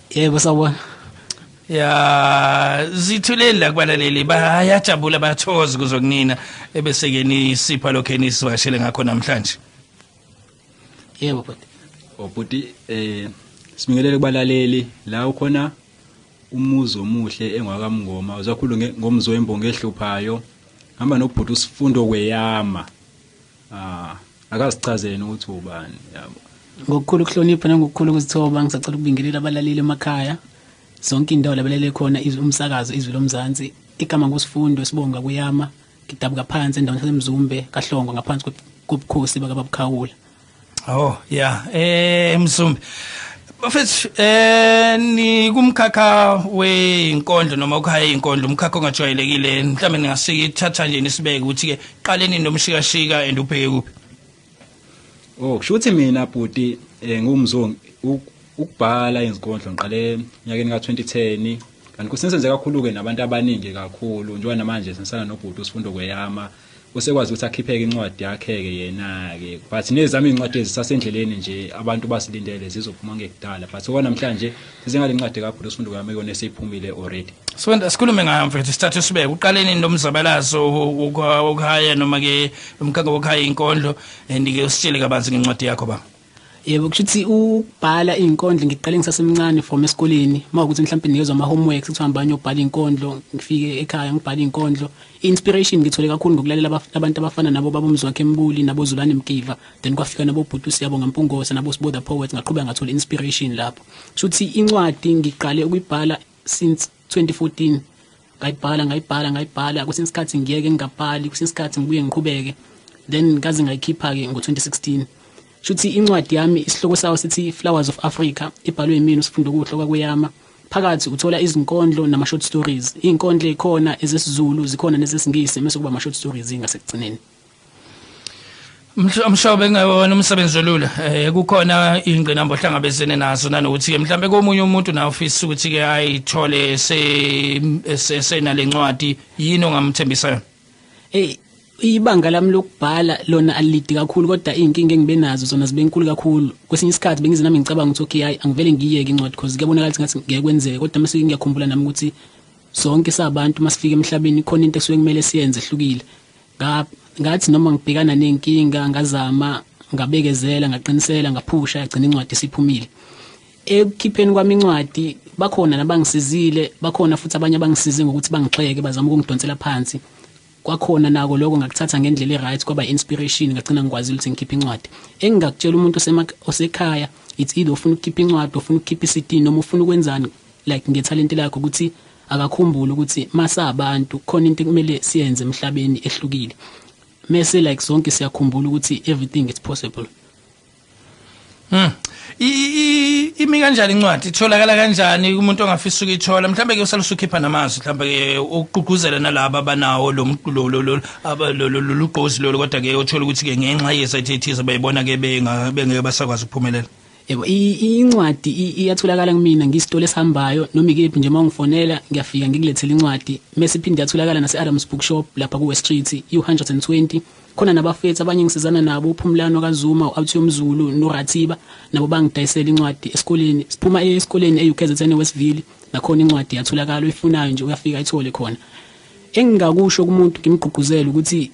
Yebo, sawubona. Ya, zithuleli la kubalaleli, bayajabula, bayathokoza kuzwa kunina ebese ke nisipha lokho enisivakashele ngakho namhlanje. Yebo bhuti. Obhuti, sibingelele kubalaleli la ukhona umuzi omuhle engwakamngoma uzakhulu ngomzo wembongo ehluphayo hamba nobhuti uSifundo Kweyama. Akazichazele ukuthi ubani, yabo. Ngokukhulu ukuhlonipha nangokukhulu ukuzithoba, ngisacela ukubingelela abalaleli emakhaya, zonke indawo labalele khona izwi umsakazo Izwi Lomzansi. Igama nguSifundo esibonga Kuyama, ngidabuka phansi endaweni yaseMzumbe kaHlongwa, ngaphansi kobukhosi bakaBabukhawula. Oh yeah, Mzumbe. Bafethu, ni kumkhakha weinkondlo noma ukhaya inkondlo, umkhakha ongajwayelekile, mhlawumbe ningasithatha nje nisibeke ukuthi ke qaleni nomshikashika and ubheke kuphi? Oh, kusho ukuthi mina bhuti, ngumzongi ukubhala izinkondlo ngiqale onyakeni ka2010, kanti kusenze kakhulu ke nabantu abaningi kakhulu, njengoba namanje sensana nobhuti uSifundo Kweyama usekwazi ukuthi akhipheke incwadi yakhe ke yena ke, but nezami incwadi ezisasendleleni nje, abantu basilindele, zizophuma ngekudala, but okwanamhlanje sizengale incwadi kaBhuti uSifundo Kweyama, iyona esiphumile already. Sifunda sikhulume ngayo mfethu, sithathe sibeke uqaleni nomzabalazo wokuhaya noma ke umkhakha wokuhaya inkondlo, and ke usitshele kabanzi ngencwadi yakho ba. Yebo, kusho ukuthi ukubhala izinkondlo ngiqale ngisasemncane from esikoleni, mawukuthi mhlawumbe nikezwa ama homeworks kuthiwa hamba ngiyobhala izinkondlo, ngifike ekhaya ngibhala izinkondlo. Inspiration ngithole kakhulu ngokulalela abantu abafana nabo baba uMzwakhe Mbuli nabo Zulane Mkiva, then kwafika nabo Bhuti Siyabonga Mpungose nabo Sibo the Poet, ngaqhubeka ngathola inspiration lapho. Kusho ukuthi incwadi ngiqale ukuyibhala since 2014, ngayibhala ngayibhala ngayibhala, kwesinye isikhathi ngiyeke ngingabhali, kwesinye isikhathi ngibuye ngiqhubeke, then ngaze ngayikhipha-ke ngo-2016. Shuthi incwadi yami isihloko sayo sithi Flowers of Africa, ibhalwe yimina uSifundo Kuhle kwaKuyama. Phakathi uthola izinkondlo nama-short stories. Iy'nkondlo ey'khona ezesiZulu, zikhona nezesiNgisi, mase kuba ama-short stories ngasekugcineni. Mshobe ngewona umsebenzi olula, kukhona ingqinamba ohlangabezene nazo, nanokuthi ke mhlambe komunye umuntu nawe ufisa ukuthi ke ayithole senale ncwadi, yini ongamthembisa yona? Hey, ibanga lami lokubhala lona alide kakhulu, kodwa iy'nkinga engibe nazo zona zibe nkulu kakhulu. Kwesinye isikhathi bengize nami ngicabanga ukuthi okay, hayi, angivele ngiyeke incwadi because kuyabonakala ukuthi ngathi ngeke kwenzeke, kodwa mase ngiyakhumbula nami ukuthi sonke sabantu masifika emhlabeni khona into esuke kumele siyenze ehlukile. Ngathi noma ngibhekana nenkinga, ngazama, ngabekezela, ngaqinisela, ngaphusha, yagcina incwadi isiphumile. Ekukhipheni kwami incwadi bakhona nabangisizile, bakhona futhi abanye abangisize ngokuthi bangixeke, bazama ukungidonsela phansi. Kwakhona nako lokho ngakuthatha ngendlela e-right, kwaba inspiration, ngagcina ngikwazi ukuthi ngikhiphe incwadi. Engingakutshela umuntu osekhaya, it's either ufuna ukukhipha incwadi, ufuna ukukhipha i-CD, noma ufuna ukwenzani like ngethalente lakho, ukuthi akakhumbule ukuthi masabantu khona into ekumele siyenze emhlabeni ehlukile, mese like sonke siyakhumbula ukuthi everything is possible. Imi kanjani incwadi? Itholakala kanjani kumuntu ongafisa ukuyithola? Mhlambe ke usale usukhipha namazwi, mhlambe ke ukugqugquzela nalabo abanawo lo lo lo lo lo lugqozi lolo, kodwa ke uthola ukuthi ke ngenxa yesite ethize bayibona ke bengeke basakwazi ukuphumelela. Yebo, incwadi iyatholakala kumina ngisitolo esihambayo, noma ikephi nje, uma ungifonela ngiyafika ngikulethele incwadi. Mase iphinde yatholakala nase-Adams Bookshop lapha ku-West Street U120. Khona nabafethu abanye ngisizana nabo, uPhumlano kaZuma, u-Awuthiyo Mzulu noRathiba, nabo bangidayisela incwadi esikoleni. Siphuma esikoleni e-UKZN Westville, nakhona incwadi iyatholakala, oyifunayo nje uyafika ayithole khona. Engingakusho kumuntu ngimgqugquzele ukuthi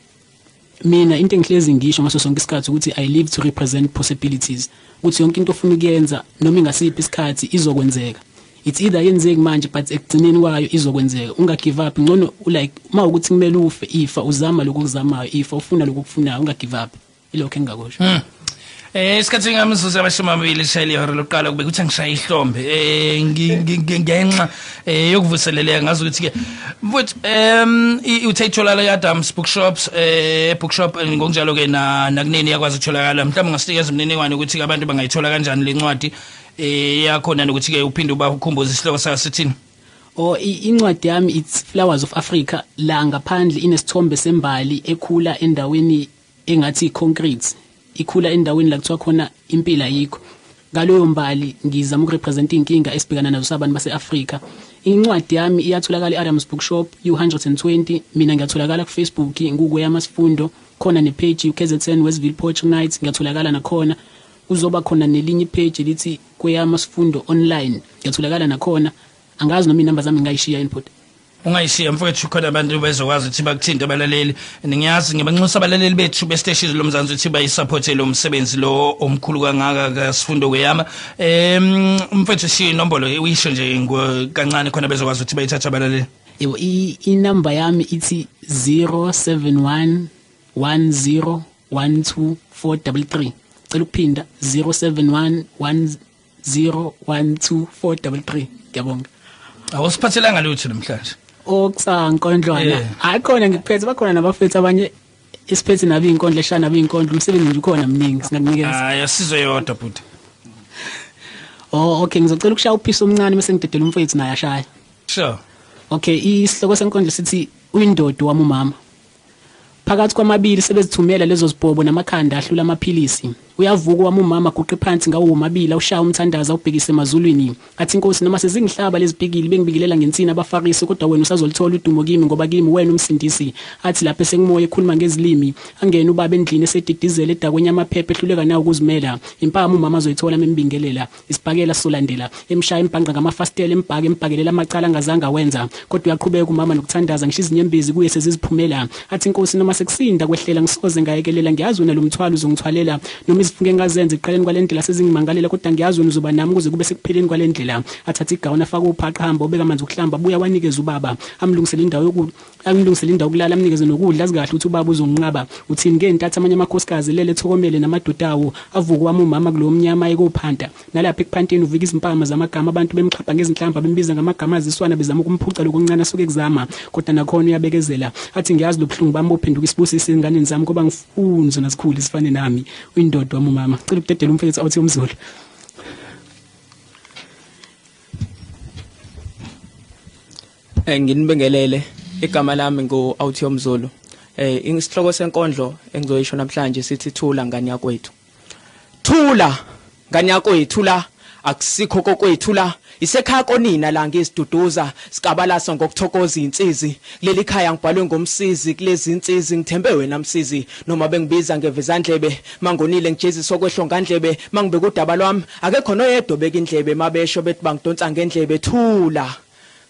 mina into engihlezi ngisho ngaso sonke isikhathi ukuthi I live to represent possibilities, ukuthi yonke into ofuna ukuyenza noma ingasiphi isikhathi izokwenzeka. It's either yenzeki manje, but ekugcineni kwayo izokwenzeka. Unga give up, ngcono like uma ukuthi kumele ufe, ifa uzama lokho okuzamayo, ifa ufuna lokho okufunayo, unga give up. Ilokho engingakusho. Isikhathi ngamizuzu 20 ishayile ihora lokuqala, kube kuthi angishaya ihlombe ngenxa yokuvuseleleka, ngazi ukuthi ke mfowethu uthe itholakala e-Adams Bookshops, bookshop, ngokunjalo ke na nakunini yakwazi ukutholakala. Mhlawumbe ungasinikeza imininingwane ukuthi abantu bangayithola kanjani le ncwadi yakhona, nokuthi ke uphinde ubakhumbuze isihloko sayo sithini? Oh, incwadi yami it's Flowers of Africa. La ngaphandle inesithombe sembali ekhula endaweni engathi concrete, ikhula endaweni la kuthiwa khona impilo ayikho. Ngaleyo mbali ngizama ukurepresent inkinga esibhekana nazo sabantu base-Afrika. Incwadi yami iyatholakala e-Adams Bookshop U120. Mina ngiyatholakala ku-Facebook nguKweyama Sifundo, khona nepage UKZN Westville Poetry Night, ngiyatholakala nakhona. Kuzoba khona nelinye page elithi Kweyama Sifundo online, ngiyatholakala nakhona. Angazi noma inamba zami ngingayishiya input. Ungayishiya mfowethu, khona abantu bezokwazi ukuthi bakuthinte abalaleli. Ngiyazi ngibanxusa abalaleli bethu besiteshi lomzansi ukuthi bayisupporte lo msebenzi lo omkhulu kangaka kaSifundo Kweyama. Mfowethu shiya inombolo uyisho nje kancane khona bezokwazi ukuthi bayithathe abalaleli. Yebo, inamba yami ithi 071 10 12 433. Cela ukuphinda 071 10 12 433. Ngiyabonga. Awusiphathelanga lutho namhlanje. Okusankondlwana. Hayi khona ngikuphethe, bakhona nabafethu abanye esiphethe nabo inkondlo eshana nabo inkondlo, umsebenzi nje ukhona mningi singakunikeza. Hayi asizwe yodwa bhuti. Oh okay, ngizocela ukushaya uphisi omncane bese ngidedela umfethu naye ashaya. Sure. Okay, isihloko senkondlo sithi uyindoda wami umama. Phakathi kwamabili sebezithumela lezo zibhobo namakhanda ahlula amaphilisi. Uyavuka wami umama aguqe phansi ngawo womabili awushaya umthandazo awubhekise emazulwini. Athi inkosi noma sezingihlaba lezipikili bengibikilela ngensini abafarisi, kodwa wena usazolithola udumo kimi ngoba kimi wena umsindisi. Athi lapho esengimoya ekhuluma ngezilimi, angene ubaba endlini esedidizela edakweni amaphepha ehluleka nawo ukuzimela. Impama umama azoyithola membingelela, isibhakela solandela, emshaya impangqa ngamafastela embhake embhakelela amacala angazange awenza. Kodwa uyaqhubeka umama nokuthandaza ngisho izinyembezi kuye seziziphumela. Athi inkosi noma sekusinda kwehlela ngisoze ngayekelela, ngiyazi wena lo mthwalo uzongithwalela, noma izifungo engazenza eqaleni kwalendlela sezingimangalela, kodwa ngiyazi wena uzoba nami kuze kube sekupheleni kwalendlela. Athatha igawuni afake uphaqa hamba ubeka amanzi okuhlamba buya wanikeza ubaba, amlungisele indawo amlungisele indawo yokulala, amnikeze nokudla azi kahle ukuthi ubaba uzonqaba. Uthini ke intatha amanye amakhosikazi lele ethokomele namadoda awo. Avuka wami umama kulo mnyama ekophanta, nalapha ekuphanteni uvika izimpama zamagama, abantu bemxhapha ngezinhlamba bembiza ngamagama aziswana bezama ukumphuca lokuncane asuke kuzama, kodwa nakhona uyabekezela. Athi ngiyazi lobuhlungu bami bophenduka isibusiso ezinganeni zami ngoba ngifuni zona sikhulu sifane nami. Uyindoda wami umama. Cela ukudedela umfethu awuthi umzulu. Nginibingelele, igama lami ngu Awuthi Mzulu. Isihloko senkondlo engizoyisho namhlanje sithi thula ngane yakwethu. Thula ngane yakwethu la, akusikho kokwethu la, isekhaya konina la ngisiduduza sikabalasa ngokuthokoza insizi. Kuleli khaya ngibhalwe ngomsizi, kulezi insizi ngithembe wena msizi. Noma bengibiza ngevezandlebe mangonile ngijeziswa kwehlongandlebe, mangibeka udaba lwami akekho noyedwa obeka indlebe, mabesho bethi bangidonsa ngendlebe. Thula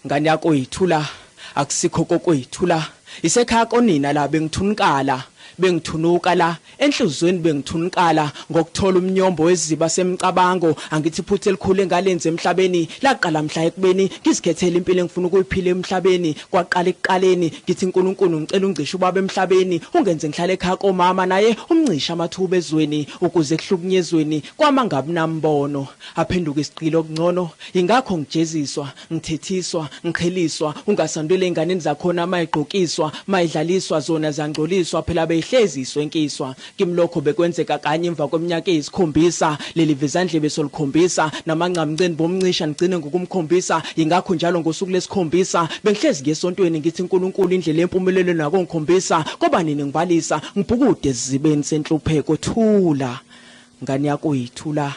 ngane yakwethu la, akusikho kokwethu la, isekhaya konina la bengithunkala bengithunuka la enhlizweni bengithunkala ngokuthola umnyombo weziba semcabango. Angithi iphutha elikhulu engalenze emhlabeni laqala mhla ekubeni ngizikhethele impilo engifuna ukuyiphila emhlabeni. Kwaqala ekuqaleni ngithi uNkulunkulu ngicela ungcishe ubaba emhlabeni, ungenze ngihlale ekhaya komama naye umncishe amathuba ezweni, ukuze kuhlukunyezweni kwama ngabi nambono aphenduke isiqilo okungcono. Ingakho ngijeziswa ngithethiswa ngiqheliswa, ungasandwele enganeni zakhona mayigqokiswa mayidlaliswa zona zangcoliswa, phela behleziswe enkiswa. Kimlokho bekwenzeka kanye emva kweminyaka eyisikhombisa, leli vezandlebe solikhombisa namancamnceni bomncisha ngigcine ngokumkhombisa. Ingakho njalo ngosuku lesikhombisa bengihlezi ngesontweni ngithi uNkulunkulu indlela empumelelo nako ngikhombisa, koba nini ngibalisa ngibhukude ezibeni senhlupheko. Thula ngane yakwethu la,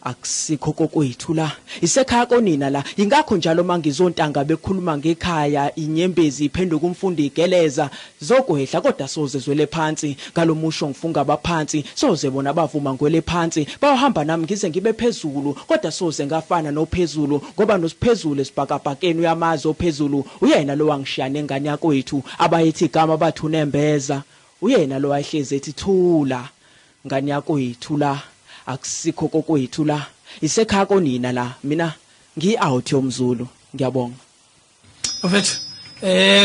akusikho kokwethu la, isekhaya konina la. Ingakho njalo mangizontanga bekhuluma ngekhaya inyembezi iphenduka umfundi igeleza zokwehla, kodwa soze zwele phansi ngalomusho ngifunga abaphansi, soze bona bavuma ngwele phansi, bawuhamba nami ngize ngibe phezulu, kodwa soze ngafana nophezulu, ngoba nosiphezulu esibhakabhakeni uyamazi ophezulu. Uyena lo wangishiya nengane yakwethu abayethi igama bathi unembeza, uyena lo wayehlezi ethi thula ngane yakwethu la, akusikho kokwethu la, isekhaya konina la. Mina ngi-out yomzulu. Ngiyabonga mfethu.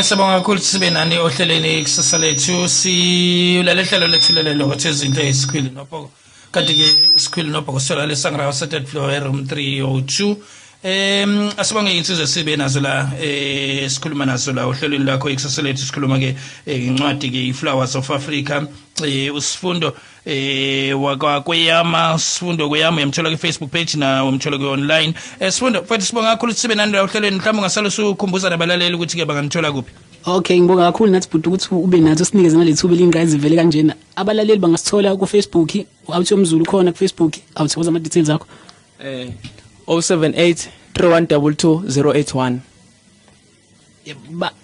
Sibonga kakhulu sibe nani ohlelweni kusasa lethu. Siulale hlelo lethu lelo ukuthi izinto ezikhwili nobhoko, kanti ke isikhwili nobhoko solale Sangra third floor room 302. Asibonge insizwe sibe nazo la, sikhuluma nazo la ohlelweni lakho ikusasa lethu. Sikhuluma ke incwadi ke iFlowers of Africa, usifundo wakwaKweyama, Sifundo Kweyama. Uyamthola ku Facebook page na umthola ku online. Sifundo mfethu sibonga kakhulu sibe nani la ohlelweni. Mhlawumbe ungasala usukhumbuza nabalaleli ukuthi ke banganithola kuphi. Okay, ngibonga kakhulu nathi bhuti ukuthi ube nathi usinikeze nalethuba elingqayizivele kanjena. Abalaleli bangasithola ku Facebook, Awuthi Mzulu khona ku Facebook. Awuthi ama details akho. 078 3122 081.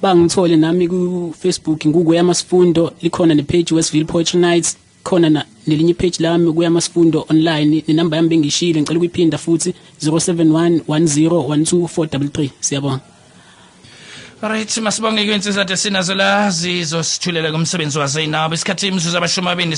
Bangithole nami ku Facebook nguKweyama Sifundo, likhona ne page Westville Poetry Nights. Khona na nelinye page lami kuya masifundo online, nenamba yami bengishilo, ngicela ukuyiphinda futhi, 071 10 12 433. Siyabonga. Right, masibonge kwinsizwa sinazo la zizosithulela kumsebenzi wazo. Inabo isikhathi imizuzu 20.